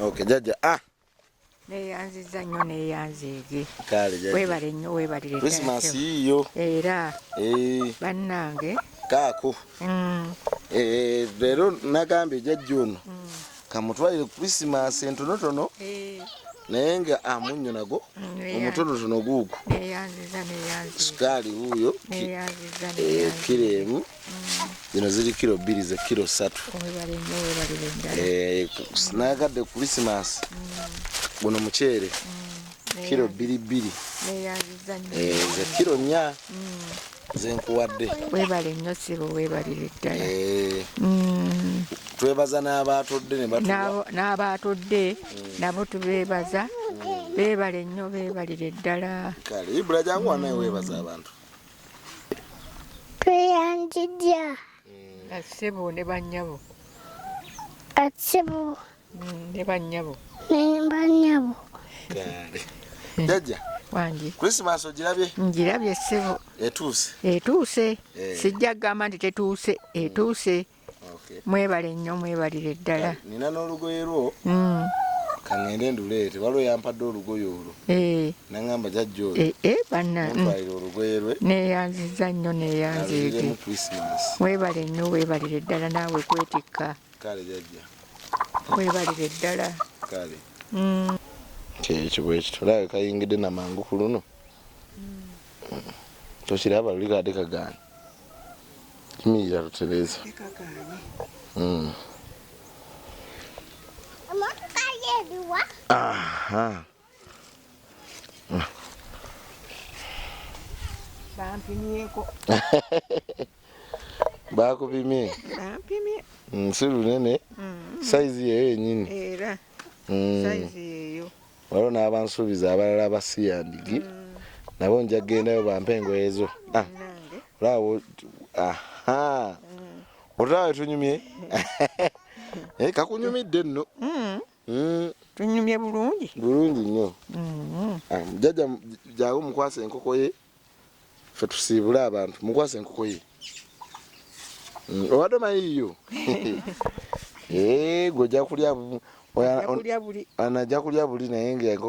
Okay, jajja. Ah, Neeyanzizza nnyo, neeyanzeege. Kale jajja. Weebale nnyo, weebalire ddala. Christmas Ssebo. yiiyo. Era Eh, bannange. Kaako. Eh, leero nagambye jajja ono kamutwalire Christmas entonotono, naye nga amunnyo nago omutonotono guugwo. Neeyanziza, neeyanziza. Sukaali wuuyo. Neeyanziza. Eh, Neeyanziza. Kiro emu, zino ziri kiro 2, ze kiro 3. Weebale nnyo, weebalire ddala. Eh, nagadde Christmas guno muceere kiro 2 2. Neeyanziza nnyo. Eh, ze kiro 4 zenkuwadde. Weebale nnyo ssebo, weebalire ddala. Eh, twebaza n'abaatodde ne batuwa. N'abaatodde nabo tubeebaza, beebale nnyo, beebalire ddala. Kale Ibula, jangu wanaye weebaza abantu. Tweyanzizza. Ssebo ne bannyabo. Ssebo. Ne bannyabo. Ne bannyabo. Kale jajja. Wangi. Christmas ogirabye? Ngirabye ssebo. Etuuse. Etuuse. Eh. Sijja kugamba nti tetuuse, etuuse. Okay. Mwebale nnyo, mwebalire ddala. Nina n'olugoye lwo. Kaŋŋende nduleete, waliwo yampadde olugoye olwo. Naŋŋamba jajja oyo Eh, eh, banna. Muntwalire olugoye lwe. Neeyanziza nnyo, neeyanzeege. Aluziremu Christmas. Weebale nnyo, weebalire ddala naawe kwetikka. Kale jajja. Weebalire ddala. Kale kyekyo bwekityo, olabye kayingidde namangu ku luno. Tokiraba luli kadde kagaana yimirira tutereeza. Emmotoka y'eriwa? Aha. Bampimyeko. Bakupimye? Bampimye. Si lunene, sayizi yeyo yenyini. Era sayizi yeeyo. Waliwo n'abansuubiza abalala abasiyandigi, nabo nja kugendayo bampe engoye zo. Ah, Nange. olaba, aha, otulaba tunyumye. Eh, kakunyumidde nno. Tunyumye bulungi. Bulungi nnyo. Ah, jjajja jangu mukwase enkoko ye, ffe tusiibule abantu. Mukwase enkoko ye. Obadde omanyiyo? Eh, gwe ojja kulya Ojja kulya buli. Anajja kulya buli, naye nga enkoko